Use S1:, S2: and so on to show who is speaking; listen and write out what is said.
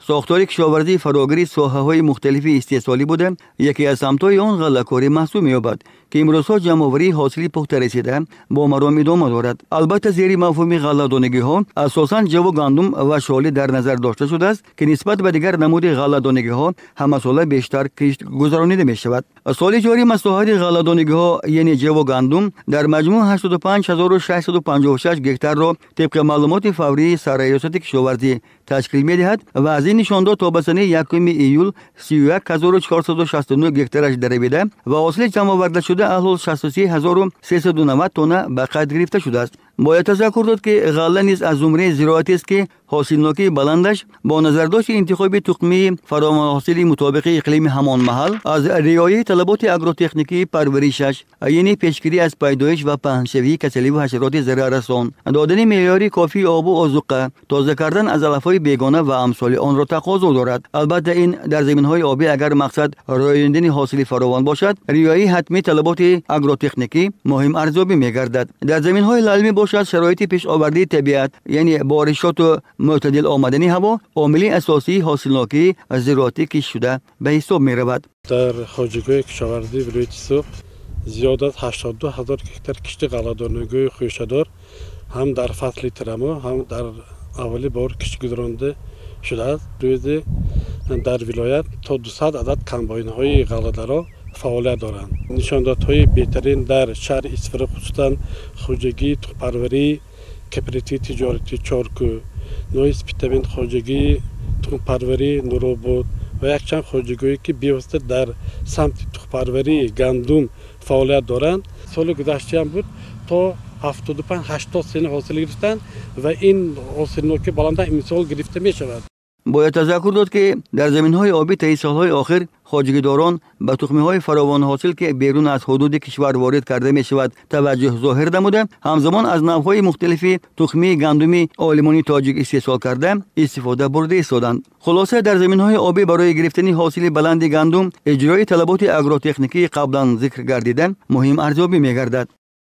S1: Сохтори кишоварзӣ фарогири соҳаҳои мухталифи истеҳсолӣ буда, яке аз самтҳои он ғаллакорӣ маҳсуб меёбад, ки имрӯзҳо ҷамъоварии ҳосили пухта расида бо маром идома дорад. Албатта, зери мафҳуми ғалладонагиҳо асосан ҷаву гандум ва шолӣ дар назар дошта шудааст, ки нисбат ба дигар намуди ғалладонагиҳо ҳамасола бештар кишт гузаронида мешавад. Соли ҷорӣ масоҳати ғалладонагиҳо, яъне ҷаву гандум, дар маҷмӯъ 85 656 гектарро тибқи маълумоти фаврии Сарраёсати кишоварзӣ ташкил медиҳад ва аз ин нишондод то ба санаи 1 июл 31 469 гектараш даравида ва ҳосили ҷамъовардашуда алҳол 63 390 тонна ба қайд гирифта шудааст. Бояд тазаккур дод, ки ғалла низ аз зумраи зироатест, ки ҳосилнокии баландаш бо назардошти интихоби тухмии фаровонҳосили мутобиқи иқлими ҳамон маҳал, аз риояи талаботи агротехникии парваришаш, яъне пешгирӣ аз пайдоиш ва паҳншавии касаливу ҳашароти зараррасон, додани меъёри кофии обу озуқа, тоза кардан аз алафҳои бегона ва амсоли онро тақозо дорад. Албатта, ин дар заминҳои обӣ. Агар мақсад рӯёнидани ҳосили фаровон бошад, риояи ҳатмии талаботи агротехникӣ муҳим арзёбӣ мегардад. Дар заминҳои лалмӣ бошад, шароити пешовардии табиат, яъне боришоту мӯътадил омадани ҳаво, омили асосии ҳосилнокии зироатӣ киштшуда ба ҳисоб меравад.
S2: Дар хоҷагиҳои кишоварзии вилояти Суғд зиёд аз 82 000 гектар кишти ғалладонагиҳои хӯшадор ҳам дар фасли тирамоҳ, ҳам дар аввали баҳор кишт гузаронида шудааст. Рӯзе дар вилоят то 200 адад комбайнҳои ғалладаро фаъолият доранд. Нишондодҳои беҳтарин дар шаҳри Исфара, хусусан хоҷагии тухмпарварии кооперативи тиҷоратии Чоркӯ, ноҳияи Спитамен хоҷагии тухмпарварии Нуробод ва якчанд хоҷагиҳое, ки бевосита дар самти тухмпарварии гандум фаъолият доранд, соли гузаштаам буд, то 75-80 центнер ҳосил гирифтанд ва ин ҳосилнокии баланда имсол гирифта мешавад.
S1: Бояд тазаккур дод, ки дар заминҳои обӣ таи солҳои охир хоҷагидорон ба тухмиҳои фаровонҳосил, ки берун аз ҳудуди кишвар ворид карда мешавад, таваҷҷӯҳ зоҳир намуда, ҳамзамон аз навъҳои мухталифи тухмии гандуми олимони тоҷик истеҳсол карда истифода бурда истоданд. Хулоса, дар заминҳои обӣ барои гирифтани ҳосили баланди гандум иҷрои талаботи агротехникии қаблан зикр гардида муҳим арзёбӣ мегардад.